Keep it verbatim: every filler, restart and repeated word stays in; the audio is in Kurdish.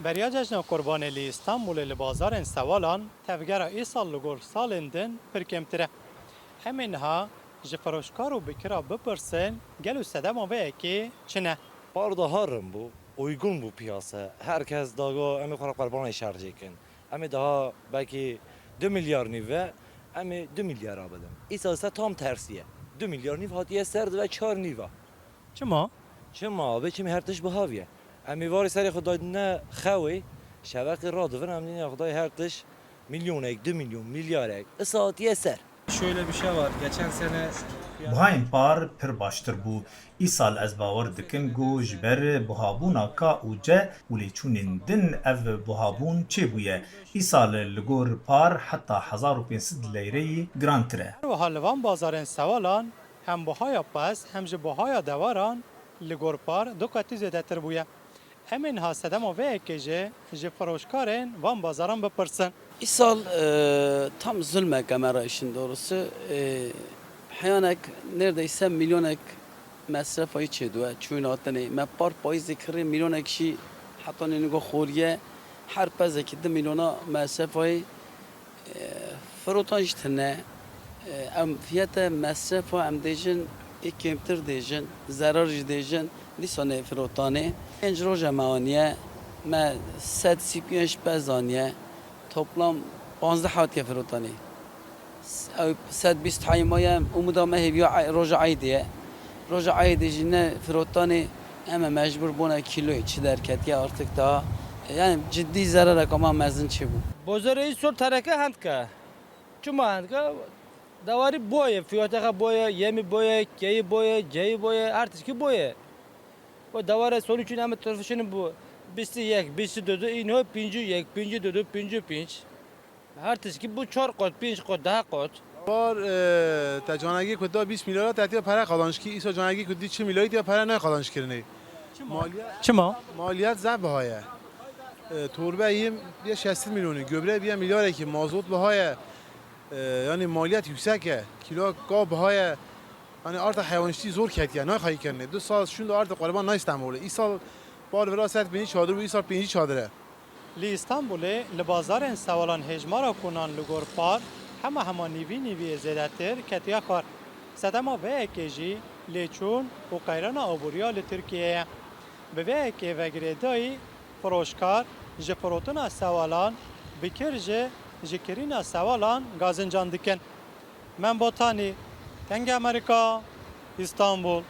Beriya Cejna Qurbanê li Îstanbulê li bazarên Sewalan tevgera îsal li gor salên din pir kêmtir e. Em ê niha ji firoşkar û bikira bipirsin, gelo sedema vê yekê çi ne? Par daha rin bû, uygun bû piyasa. Herkes dago em ê xwe re qurbanê şercê kin. Em ê daha belkî du milyar nîv ve, em ê du milyara bidin. Îsal ise tam tersiye. Du milyar nîv hatiye ser dibe çar nîva. Çima? Çima abi? Çimî her tişt bihaviye. Em ê varê serê xwe dadine xewê, şeveqê radivin em dîne xwedayê her tişt milyonek, du milyon, milyarek. Îsa hatiye ser. Şöyle bir şey var. Geçen sene Buhayên par pir baştir bû. Îsal ez bawer dikim ku ji ber buhabûna K û C û lêçûnên din ev buhabûn çêbûye. Îsal li gor par heta hezar û pênc sed leyreyî girantir e. Her wiha li van bazarên Sewalan hem buhaya pez hem jî buhaya dewaran li gor par du qetî zêdetir bûye. Em ê niha sedema vê yekê jî ji firoşkarên van bazaran bipirsin. Îsal, e, tam zulmek e me re, işin doğrusu. E, heyanek neredeyse milyonek mesrefayî çêdûye çûyîn hatinê. Me par payîzê kirî milyonek jî heta nênigo xoriye. Her pezekî du milyona mesrefayî. E, firotan jî tune. E, em fiyete mesrefa em dêjin, ê kêmtir dêjin, zerar jî dêjin, dîsa nê firotanê. Pênc roje me aniye, me sed sî pênc pez aniye. Toplam panzdeh hatiye firotanê. S-, ew sed bîst heyma ye, umuda me hêviya ey-, roja eydê ye. Roja eydê jî ne firotanê, em e mecbur bûne kîloyê çi derketiye artık daha. Yani ciddi zerarek ama mezin çêbû. Bozorê îsor tereke hendke. Çima hendke? Dewarî boye, fiyotexa boye, yemî boye, keyî boye, ceyî boye, her tişkî boye. O deware sonuçun em tirfişin bu bîst û yek, bîst û du, ino pêncî û yek, pêncî û du, pêncî û pênc. Her tişkî bu çar qot, pênc qot, deh qot. Var, e, te canekî ku da bîst milyara te tiya pere qazanç kî, îsa canekî ku dî çil milyarî tiya pere ne qazanç kirinê. Çima? Maliyet, Çima? Maliyet zehf biha ye. E, torbe yim bîye şeş sed milyonî, göbre bîye milyarekî, mazot biha ye. E, yani maliyet yüksek e. Kilo ka biha ye. Yani arta heywançî zor ketiye, nayxayî kirinê. Du sal şûnde arta qurban nay Stenbolê. Îsal par vira sed pêncî çadir bû, îsal pêncî çadir e. Li Îstanbulê li bazarên Sewalan hêjmara konan li gor par hema hema nîvî nîviyê zêdetir ketiye xwar. Sedema vê yekê jî lêçûn û qeyrana aboriya li Tirkiyeyê ye. Bi vê yekê ve girêdayî firoşkar ji firotina Sewalan, bikir jî ji kirîna Sewalan gazincan dikin. Mem Botanî, Dengê Amerîka, Îstanbul.